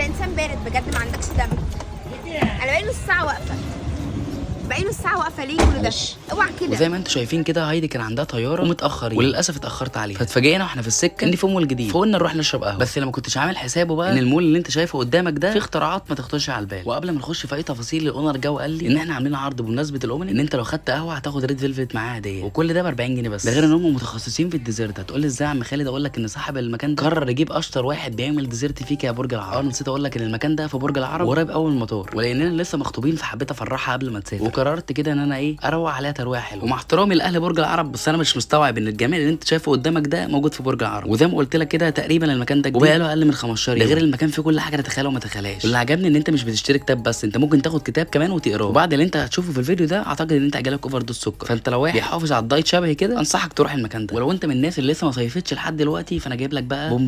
انت انسان بارد بجد، ما عندكش دم. انا بقالي نص ساعة واقفه، بقالي نص ساعة واقفه، ليه كل ده؟ معلش. اوعى كده. وزي ما انتم شايفين كده هايدي كان عندها طيارة ومتاخرين، وللاسف اتاخرت عليها، فاتفاجئنا واحنا في السكة ان في مول جديد، فقلنا نروح نشرب قهوه. بس اللي ما كنتش عامل حسابه بقى ان المول اللي انت شايفه قدامك ده فيه اختراعات ما تخطرش على البال. وقبل ما نخش في اي تفاصيل، ال owner جه وقال لي ان احنا عاملين عرض بمناسبة ال opening، ان انت لو خدت قهوة هتاخد red velvet معاها هديه، وكل ده ب 40 جنيه بس. ده غير ان هم متخصصين في ال dessert. هتقول لي ازاي يا عم خالد؟ اقول لك ان صاحب المكان ده قرر يجيب اشطر واحد بيعمل dessert فيك يا برج العرب. نسيت اقول لك ان المكان ده في برج العرب وقريب قوي من المطار، ولاننا لسه مخطوبين فحبيت افرحها قبل ما تسافر، وقررت كده ان انا ايه اروق عليها ترويقه حلوه. ومع احترامي لاهل برج العرب، بس انا مش مستوعب ان الجمال اللي انت شايفه قدامك ده موجود في برج العرب. وزي ما قلت لك كده تقريبا المكان ده جديد وبقاله اقل من 15 يوم. ده غير المكان فيه كل حاجة تتخيلها وما تتخيلهاش. واللي عجبني ان انت مش بتشتري كتاب بس، انت ممكن تاخد كتاب كمان وتقراه. وبعد اللي انت هتشوفه في الفيديو ده اعتقد ان انت جالك overdose سكر، فانت لو واحد بيحافظ على ال diet شبهي كده انصحك تروح المكان ده. ولو انت من الناس اللي لسه ما صيفتش لحد دلوقتي فانا جايب لك بقى بوم.